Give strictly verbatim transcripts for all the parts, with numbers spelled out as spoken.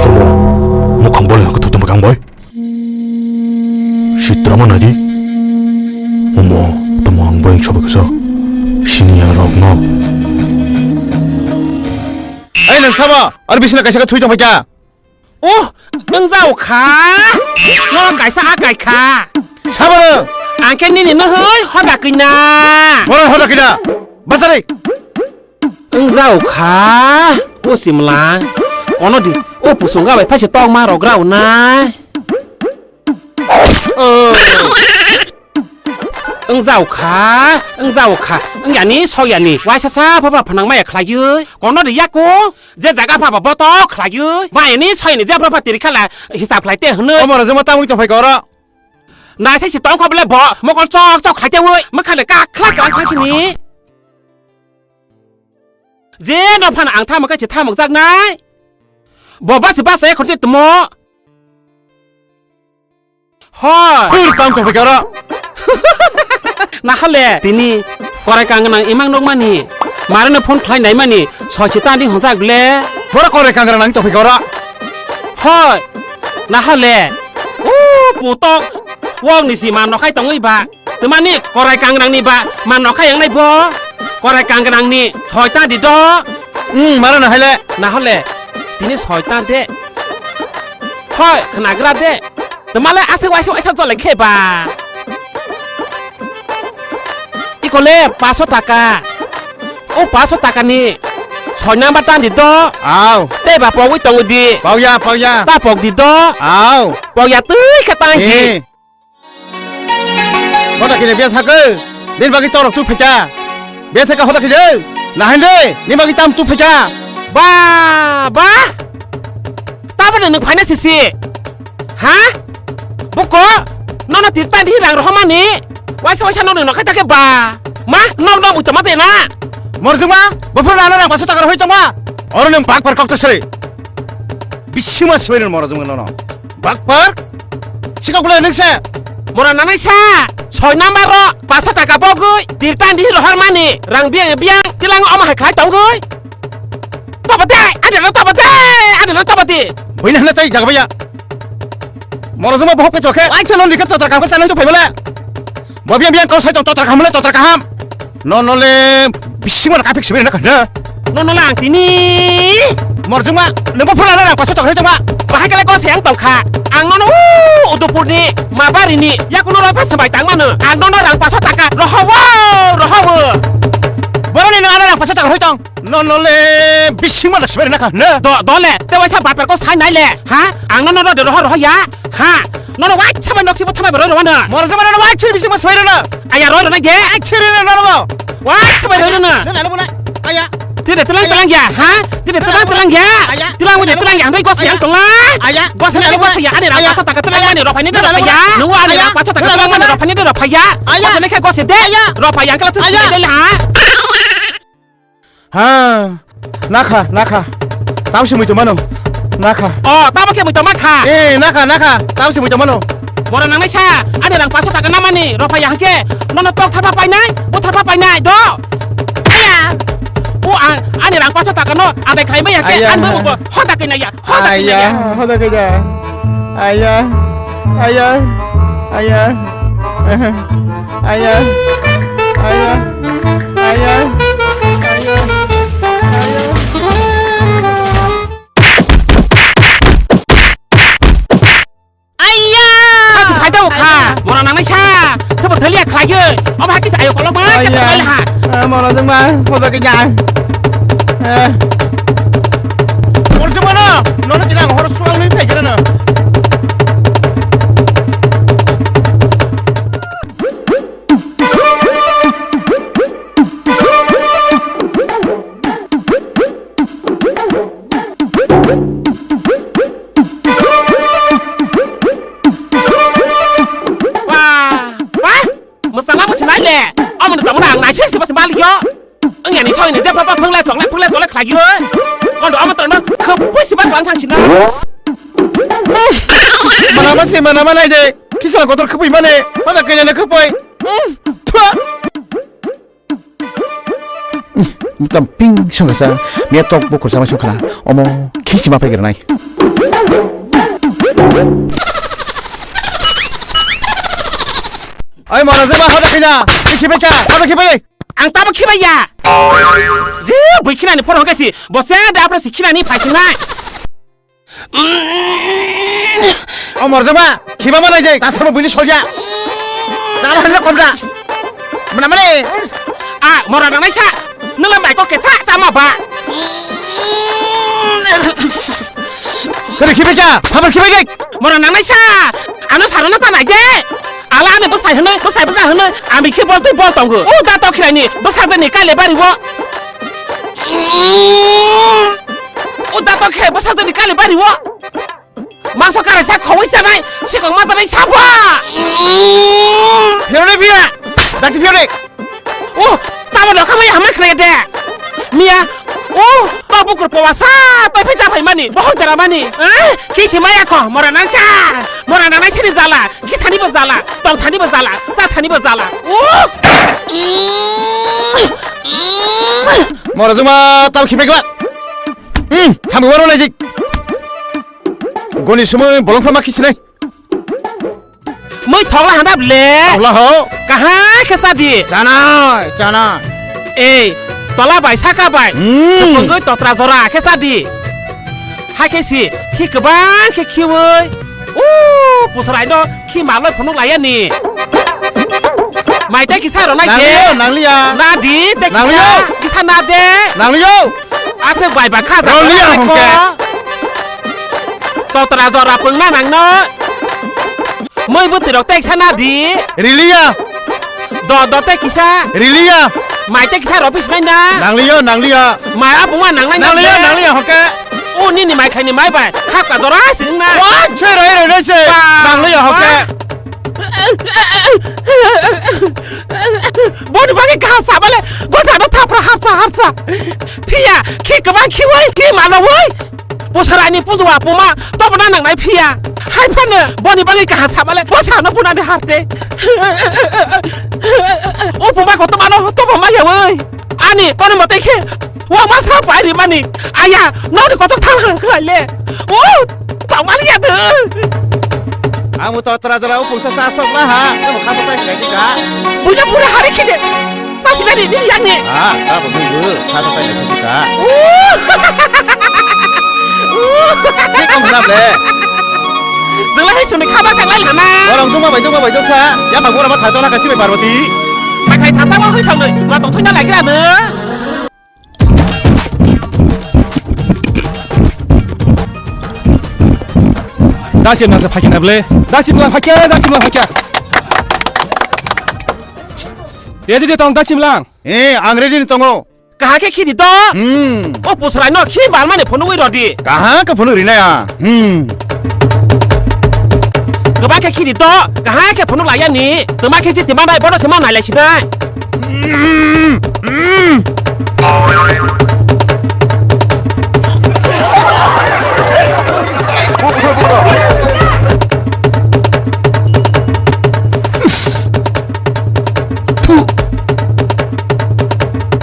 Somo, mukhang boleng khe thutong bakang boy. Sitra mana di? Omo, tamo ang boy sobo kesa. Sini ya rok no. Ai nang sabo, ar bisina kaisa ka thui tong baikha. Oh, wng jao kha. Nono kaisa a kai kha. Sabo no. Ang khe nini no hoi hoda kina. Boro hoda kina. Bachari. Wng jao kha. O simla. Kono di. O pusung ga bai phaise tong ma rok rao na. Oh. Wng jao kha, wng jao kha. Wng yani, sok yani. Waisa sa phapha phanang maya khlaiwi. Kono ri yako, je jaga phaba boto khlaiwi. Mayani, soyani, je phapha tiri khala hisab khlai te hwnwi. Omo rajama tamwi tong phai koro. Nai sai si tong kha bole bo, mokol chok chok khlai te wi. Mokha le ka khlai ka thang sini. Je no phan ang thamok khe se thamok jak nai. Bo basi basa ekhon te tumo. Hoi. Dur tang tong phikara. Nahale tini korai kang nang imang nokmani. Marano phone khlai naimani. Soichi tandi hongjak ble. Bora korai kang nang tong phikara. Hoi. Nahale. U putok. Wong ni si ma nokhai tongwi ba. Twmani korai kangrangni ba ma nokha yangnai bo. Korai kangrangni soita di do. Hmm, mara no haile. Na hole, tini soita de. Hoi, khnagra de. Twmale aswk waisa waisa jole khe ba. Ikole paso taka. O paso taka ni soi number tan di do. Au. Tei ba pogwi tongo di. Pogya, pogya. Ta pok di do. Au. Pogya twi khe tang di. Eh. Hoda kile biya sakhe, nini bagwi torok tu phaikha. Biya sakhe hoda kile, nahan de, nini bagwi tam tu phaikha. Ba, ba. Tabani nwng phaina sisi. Ha? Buko, nono tirta di rang rohomani. Waisa waisa nono nokhai takhe ba. Ma, nok nok muchama de na. Morjuma, bufru nana rang paso taka rohoi tongma. Oro nwng bak par kok to sri. Bisima sri morjuma nono. Bakpar? Sikok le nungse? Mora nanai sa, soi number ro, paso taka bogwi, dirtan di rohor mani, rang biang biang, tilang omo hai khlai tongwi. Toba de, ade lo toba de, ade lo toba de. Bini hana tai jaga baya. Mora juma bohok pecho khe, ai chalo likha totra kam khe sanang tu phaimale. Bo biang biang kau sai tong totra kaham le totra kaham. Nono le bisingma na kapik sibiri na khanda. Nono le ang tini. Morjuma, nungbo phula na rang paso tong hai tongma. Bahai kale ko se ang tongkha. Ang nono u Udupurni, Mabarini, yakuno rang paso bai tangmano. Ang nono rang paso taka rohowo, rohowo. Boroni nang ana rang paso taka hai tong. Nono le bisingma na sibiri na khanda. Do, dole, te waisa baper ko sai nai le. Ha? Ang nono ro de roho roho ya. Ha, nono waisa bai nok sibo thamai bai roi rwna. Moro jama nono waisa bisingma swai rwna. Aya roi rwna ge. Ai chiri rwna nono bo. Waisa bai roi rwna. Nono ano buna. Aya. Tide telang telang ya, ha? Tide telang telang ya. Aya. Telang wede telang ya, andai gos yang tong la. Aya. Gos yang gos ya, ade rang paso taka telang mani ropai ni de ropai ya. Nungwa ade rang paso taka telang mani ropai ni de ropai ya. Aya. Gos lekha gos de. Aya. Ropai yang kala tu sini de ha. Ha, nakha, nakha. Tamsi mui tongmano. Nakha. O, tamo khe mui tongma kha. Eh, nakha, nakha. Tamsi mui tongmano. Mora nangnai sa, ani rang paso taka namani, ropa yang khe. Nono tok thapa painai, bo thapa painai, do. Aya. O, ang, ani rang paso taka no, adai khai mai ya khe, aya, an bo bo, hota khe nai ya. Hoda khe ya. Aya, hoda khe ya. Aya, aya, aya, aya, aya, aya, aya, aya. Aya! Kasi phai jao kha. Mona nangnai sa. Thebo thaliya khlaiyo. Omo hakis ayo kolok ma. Aya. Kata ha. Eh, mona jeng ma. Hoda khe ya. Eh. Morjumano, nono chini ang hor suang nui phai khe rano. Wah, wah. Mwsana mwsana le. Omo ni tongmani ang naising sibo se malik yo. Wngya ni soi ni je papa phungle songle phungle songle khlai yo. Kondo omo tongma khapui sibo chon sang sina. Mana ma se mana ma nai de. Kisa kotor khapui mane. Mana kanya na khapui. Thua. Tam ping songkasa, miya tok bo kursa ma songkha, omo khisi ma phaikir nai. Ai mora jeba hoda kina. Khibai kha, hoda khibai. Ang tamo khibai ya. Je bui khinani phone hokesi. Bose da apra si khinani phaisinai. O morjama, khiba ma naijai, ta samo buini solya. Ta ma hanja komda. Mana mane. A, mora nangnai sa. Nula mai ko kesa sama ba. Kare khibai kha, habar khibai kha. Mora nangnai sa. Ano sarana ta nai de. Ala ani bwsai hwnwi, bwsai bwsa hwnwi, ami khe bol twi bol tongo. O da tok khiraini, bwsajani kale bari o. O da tok khe bwsajani kale bari o. Mangso karaisa khowui sanai, sikong ma tanai sabo. Phirone phira, dakti phirone. O, tamo nokha mai hamai khnai de. Miya, o, to bukur powasa, to phita phai mani, bohok dara mani. Eh, kisi maya kho, mora nangsa. Mora nangnai sini jala, khithani bo jala, tongthani bo jala, chathani bo jala. O! Mora juma tam khibai kla. Hmm, thami waro lai dik. Goni sumui bolong phama khisinai. Mui thokla handa ble. Thokla ho. Kahai khe sadi. Chanai, chanai. Ei, tola bai saka bai. Hmm. Sepungoi totra jora khe sadi. Hakhe si, khi kwbang khe khiwi. O, pusrai no khi maloi phunuk laiya ni. Mai tei kisa ronai de. Nangliya, nangliya. Na di, tei kisa. Nangliya. Kisa na de. Nangliya. Ase bai ba kha. Rongliya hongke. Totra jora pungna nangno. Moi bwtwi rok tei kisa na di. Riliya. Do, do tei kisa. Riliya. Mai tei kisa ro pis nai na. Nangliya, nangliya. Mai a buma nanglai na. Nangliya, nangliya hongke. O nini mai khaini mai bai. Khap ka dora sing na. Wa, chhe rai rai rai se. Ba, nangliya hongke. Ba. Boni bagi kha sabale. Bosano thapra harsa harsa. Phiya, khi kwbang khiwi, khi mano wi. Bwsarani pundu apuma tobona nangnai phiya. Hai phano boni bagwi kaha samale bwsano bunani harte. Upuma kotomano tobo maya oi. Ani kono mote khe wama sa pai ri mani. Aya noni koto thang hang khlai le. O tongmani ya de. Amo to tra jala upung sa sa sok la ha. Amo kha sa sa khlai di ka. Buina pura hari khide. Sasi beri ni yang ni. Ah, ta bo bu. Kha sa sa khlai di ka. Ni kam na le. Jeng la hai suni khaba kang lai lama. Orang tu ma bai tu ma bai tu sa. Ya ma gora ma tha to na ka si bai Parvati. Mai khai tha ta ma hai sang ni. Ma tong thoi na lai gra ne. Dasim nang se phakya na ble. Dasim lang phakya, dasim lang phakya. Ready de tong dasim lang. Eh, ang ready ni tongo. Kaha khe khidi to? Hmm. O pusrai no khi bal mani phunugwi rodi. Kaha khe phunuk rinai a? Hmm. Kwbang khe khidi to, kaha khe phunuk laya ni. Twma khe chi twma nai bono se ma nai lai sinai. Hmm. Hmm.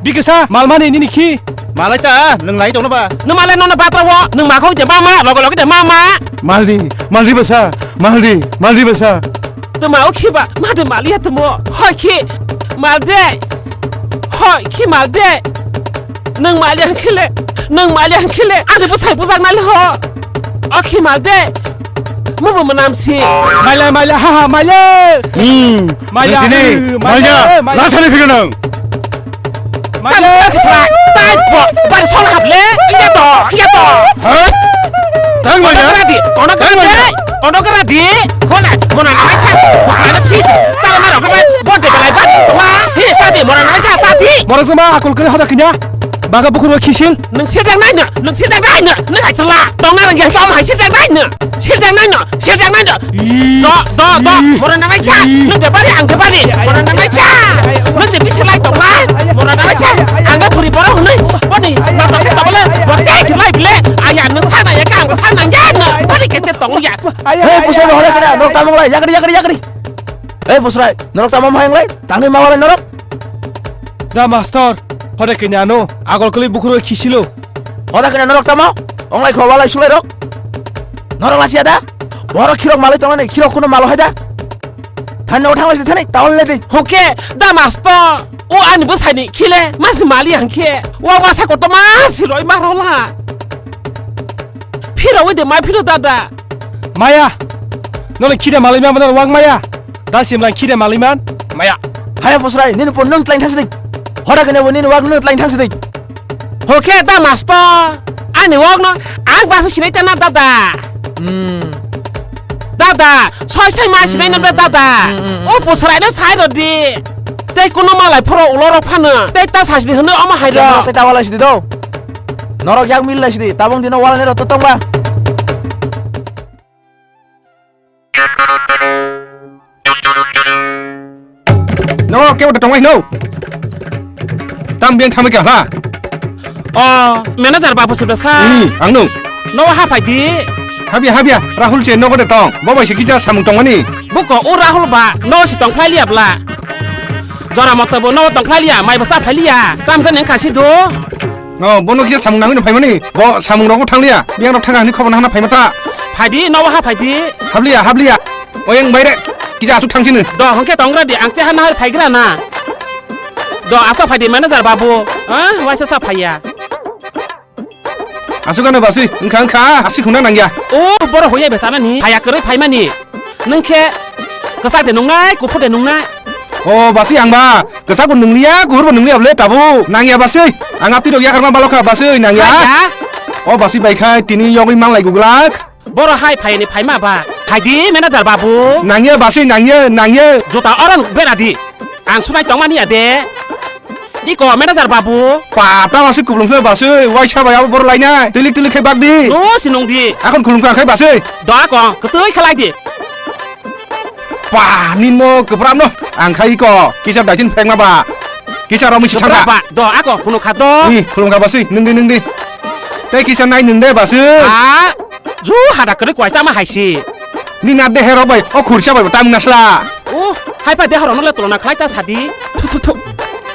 Bikisa, malmani nini khi? Malai ta, nwng lai tongno ba? Nwng malai nono batra wo, nwng ma khok de mama, logo logo de mama. Maldi, maldi basa, maldi, maldi basa. Tuma o khi ba, ma de maliya tumo, hoi khi, malde, hoi khi malde. Nwng maliya hwnkhe le, nwng maliya hwnkhe le, ani bwsai bujak nai le ho. O khi malde. Mubo mwnam si. Maila, maila, ha, ha, maila. Hmm. Maila, Nang tini, ha, maila, maila, maila. Lathani phikir nang. Maila. Tai bo, bari sol hap le. Iya to, iya to. Ha? Tang maila. Kono kera di, kono kera di. Kono kera di. Hona, mona na sa. Mona na kis. Tara maro kera. Bo de belai ba. Wa, hi sa di, mona na sa, sa di. Mora juma akol kere hoda kinya. Baga bukur wa kisil. Nung sirjak nai no, nung sirjak nai no, nung hai sala. Tong na rang yang som hai sirjak nai no. Sirjak nai no, sirjak nai no. Do, do, do. Mora nangnai cha. Nung de bari ang de bari. Mora nangnai cha. Nung de bisi lai tong lai. Mora nangnai cha. Ang de puri boro hunui. Boni, ma tong ke tong le. Bor te si lai bile. Aya nung sa na ya ka ang sa na ya no. Bari ke che tong ya. Hei, pusai hore kena, nok tamong lai. Yakri, yakri, yakri. Hei, pusai, nok tamong hai lai. Tangni ma lai norok. Da master, hore kena no. Agol kali bukur wa kisilo. Hoda kena norok tamo? Onglai kho walai sulai rok. Norok lasia da? Borok khirok malai tongnani, khirok kuno malo hai da? Thani nogo thangla sidi thani, tawal le di. Hokhe, da masto, o ani bwsani khile, masi mali hangkhe, wa wasa koto masi roi ma rola. Phiro oi de mai phiro dada. Maya, nono khide malai ma, nono wang maya. Da simlang khide malai man, maya. Haya posrai, nini pon nung tlain thang sidi. Hora kene bo nini wang nung tlain thang sidi. Hokhe da masto, ani wokno ang ba phi sinai tana dada. Hmm. Dada, soi soi ma sinai nam dada. Hmm, hmm, hmm. O bwswrai no sai rw di. Tei kuno malai phoro ulo rok phano. Tei ta sasidi hwnwi omo hai rw. Tei ta walai sidi do. Norok yak mil lai sidi. Tabung dino walai rw to tongba. No, kebo de tongmai no. Tam biang thamai ka ha. O, manager babu sibra sa. Ini, ang nung. No ha phai di. Habia, habia, Rahul che nogo de tong. Bo bai se kisa samung tongmani. Buko o Rahul ba, no si tong phai liya bla. Jora moto bo no tong phai liya, mai basa phai liya. Tam ka neng kasi do. No, bono kisa samung nangwi no phaimani. Bo samung rokbo thangliya. Biyang rok thanga hwnwi khobor nahana phaima ta. Phaidi, nobo ha phaidi. Habliya, habliya. Oyang baire. Kisa asuk thang sini. Do, hwnkhe tongra di, ang che hana hai phaigra na. Do, asa phaidi manager babu. Ah, waisa sa phaiya. Asuk ano basui, wngkha, wngkha, asuk hwnna nangya. Oh, boro hoya besa nani. Phaya kwrwi phaimani. Nwng khe kwchak de nungnai, kuphur de nungnai? O, basui ang ba, kwchak bo nungliya, kuphur bo nungliya bole tabuk. Nangya basui, ang apni rok yakarma balokha basui, nangya. Phaiya? O, basui bai khai, tini yogwi manlai guglak. Boro hai phaini phaima ba. Phaidi, manager babu. Nangya basui, nangya, nangya. Juta oron bera di. Ang sunai tongmani ya de. Iko manager babu. Pa, ta basui kublung khe basui, waisa bai abo boro lainai. Tili tili khe bak di. No, sinung di. Akon khulum kha khai basui. Do ako, kwtwi khalai di. Pa, ninmo kwbram no. Ang khai iko, kisa daitin phekma ba. Kisa romwi si thangka. Ba, do ako, khunu kha do. Ni, khulum kha basui, nung di, nung di. Tei kisa nai nung de basui. Ah, ju hada kwrwi kwaisa ma haisi. Ni na dehe rok bai, o khursa bai bo tam nasla. Oh, hai pa deha rok no le tolona khlai ta sadi. Thu, thu, thu.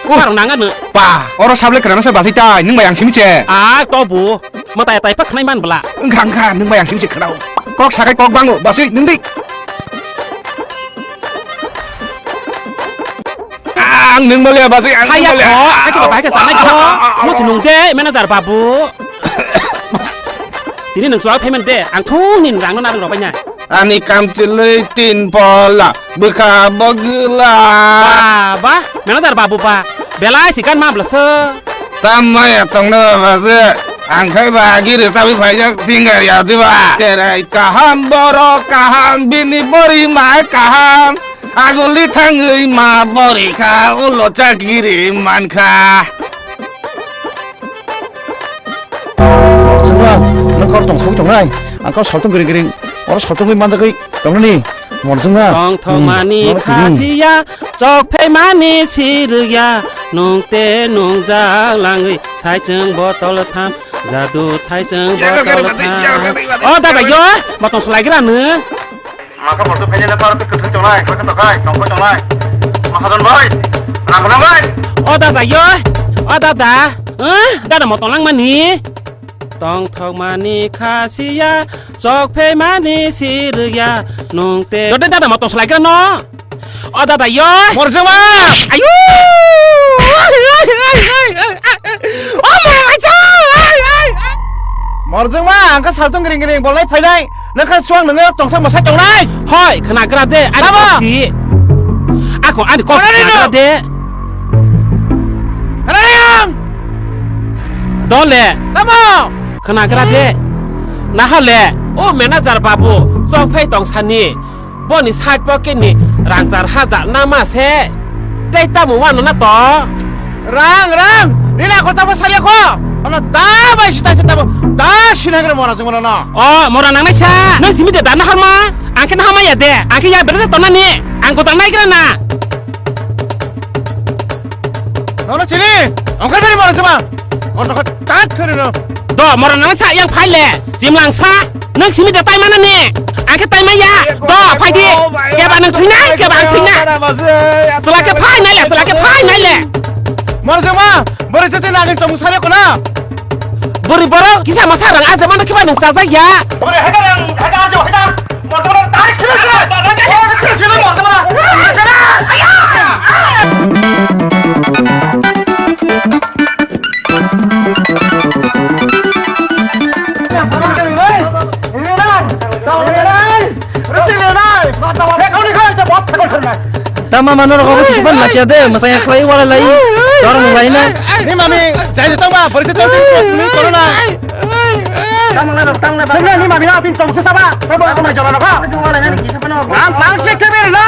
Oh. Parang nang ano. Pa, oro sable kerana sa basui tai, nung bai ang simi che. Ah, to bu. Mata tai pa khnai man bla. Wngkha, wngkha, nung bai ang simi che khnao. Kok sakai kok bango, basui, nung di. Ang nung bole basui, ang nung bole. Haya ko, haya ko, haya ko, sanai ko. Mo si nung de, manager babu. Tini nwng sual payment de, ang thung ni rang no narwk rok bai na. Ani kamchwlwi tin pola, bwkha bogwla. Ba, ba, manager babu ba, belai si gan ma bwlasa. Tam maya tongna ba se, ang khai ba agi rwchabwi phaijak singer ya diba. Terai kaham, borok kaham, bini bori ma kaham. Aguli thangwi ma bori kha, ulo chagiri man kha. Chwngma, nang kor tong thok tongnai, ang kor saltong gring gring, oro saltongwi manjagwi tongnani, mon chwngma. Tongthokmani khasiya, chokphaimani sirwya, nungte nungjak langwi, saichwng botol tham, jadu saichwng botol tham. O dada yo, motong swlaigra nw. Maka borok phainai le parok kwthwi tongnai, koi khe tokai, tongkoi tongnai. Mahajon bhai, rang gwnang bhai. O dada yo, o dada, eh, dada mo tonglang mani. Tongthok mani khasiya, chok phai mani sirwya, nungte. Dode dada mo tong swlaigra no. O dada yo. Morjoma. Ayu. O mo macha. Morjoma, angka saltong gring gring bolai phainai. Nokha suang nwngo tongthok mwsai tongnai. Hoi, khwnagra de, ani kok si. Ako ani kok khwnagra de. Khwnanai ang. Dole. Tamo. Khwnagra de. Nahale, o manager babu, chok phai tong sani. Boni side pocket ni rang char hajar nama se. Tei tamo wano na to? Rang, rang! Nini akhol tamo sariya kho? Ano da bai sita sita bo, da sinagre mora jumano no. O, mora nangnai sa. Nang simi de da nahar ma. Ang khe nahar ma ya de. Ang khe ya bere to nani. Ang kotang nai kena na. Nono chini, ongkar beri mora juma. Ono kho tat khori no. Do, mora nang sa yang phai le. Jimlang sa. Nang simi de tai mana ni. Ang khe tai ma ya. Do, phai di. Keba nang thwina, keba ang thwina. Chwla khe phai nai le, chwla khe phai nai le. Mora juma, bori jete na ang tong sare ko na. Bori boro, kisa masa rang aja mana keba nang sa ya. Bori hada rang, hada aja, hada. Tama mano rok obo kisupan machia de, masaya khlai wala lai, dorong lai na. Ni mami, jai jai tong ba, bori se tong, tong, tong, tong, tong, na. Tang na, tang na, tang na, ni mami na, bin tong se saba, saba, tong na, jora na, ba. Tong wala na, kisupan. Ang, ang, se kebe na.